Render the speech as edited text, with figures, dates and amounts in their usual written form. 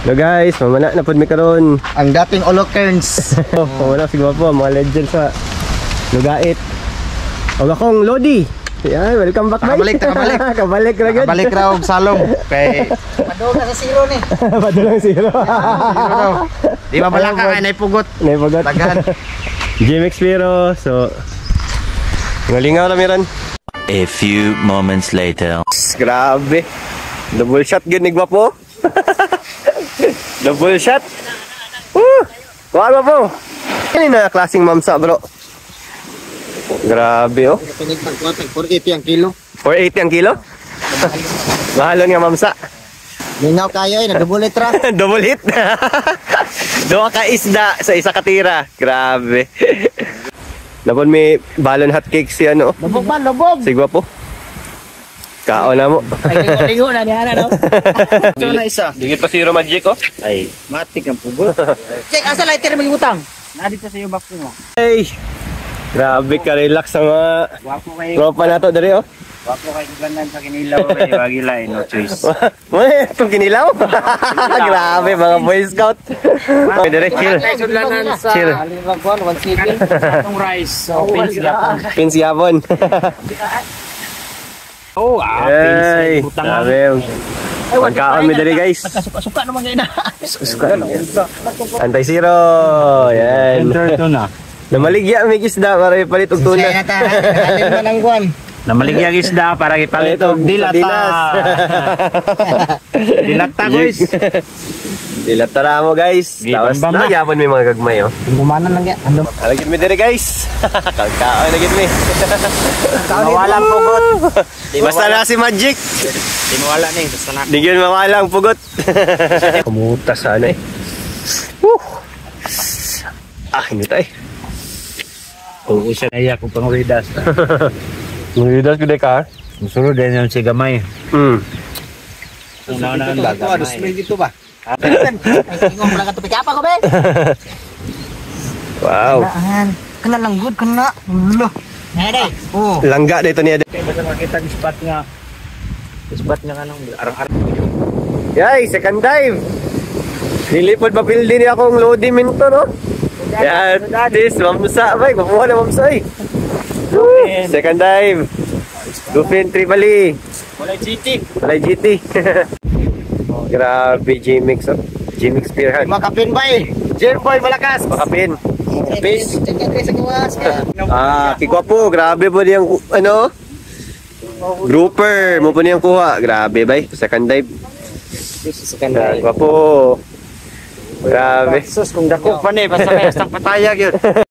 Hello guys, mamana na pud mi karon. Ang dating Olokerns. Oh, mamana si Gwapo, mga legend sa Lugait. Og akong Lodi. Yan, welcome back, Nakabalik, nakabalik. Kabalik ra gud. Balik raw og salong kay Padung na sa zero ni. Padulong zero. Zero daw. Di ba balaka kay nay pugot. Naipagot. Daghan. GMX Pero, so ngalingaw ra miran. A few moments later. Grabe. Double shot gyud ni Gwapo. Double shot. Woo! Kuha, Gwapo. Ano na klaseng mamsa, bro? Grabe oh. Pinig pag 480 ang kilo. 480 ang kilo? Mahalon nga mamsa. Mingaw kayo eh, nagdouble ra. Double hit. Duha ka isda sa isa ka tira. Grabe. Napon may balon hot cake si ano. Lubog ba? Lubog! Si Gwapo. Kaon na mo. Ay, lingo na niya na, no? Ito na isa. Digit pa zero magic oh. Ay, matik ang pugot. Check, asa lighter mo yung utang? Na dito sa iyo box mo. Hey. Grabe ka relax ang mga Wapo kay tropa na to diri oh. Wapo kay gugandang sa kinilaw kay wagila eh, no choice. Uy, itong kinilaw. Grabe mga Boy Scout. Okay, dire chill. Sudlanan sa Chill. Alibag one, 1 city. Atong rice so pins gyapon. Pins yapon. Oh, ah, Hey, pins butang. grabe. Pagkaon mi diri, guys. Suka-suka naman kayo na. Suka. Anti-zero. Yan. Enter na. Namaligya may isda para ipalit og tuna. Kaya ta, alin man ang kwan. Namaligya ang isda para ipalit og dilata. Sardinas. Dilata, guys. Dilata ra mo, guys. Tapos Gibambam na na. gyapon may mga gagmay oh. Gumana lang ya. Ano? Alagit mi diri, guys. Kagkaon na gid mi. Mawalang pugot. Basta na si Magic. Di mawala ni basta na. Di yun mawalang pugot. Kumuta sana eh. Woo! Ah, hindi tayo. Oo siya naiya kung panguridas. Mangidas ko ka. Musulod din yung si gamay. Una na ang Dito, gamay. dito ba? Ay, ingon pala ka tupik. Apa ko, be? Wow. Daan. Kana lang good kana. Ulo. Nga day. Oh. Langga dito niya. Kaya basta makita ang spot nga kanong arang-arang. Yay, second dive. Nilipod papildi niya akong Lodi Minto, no? Yan, this, mamsa, bay. Mapuha na mamsa, eh. Woo! Second dive. Lupin Tripoli. Walay GT. Walay GT. Grabe, G-Mix, oh. G-Mix Spearhead. Makapin ba eh? Boy malakas. Makapin. Peace. Check check sa gawas. Ah, kikwapo. Grabe po niyang, ano? Grouper. Mo po niyang kuha. Grabe, bay. Second dive. Second Ah, gwapo. Grabe. Sus, kung dako pa ni, basta may astang patayag yun.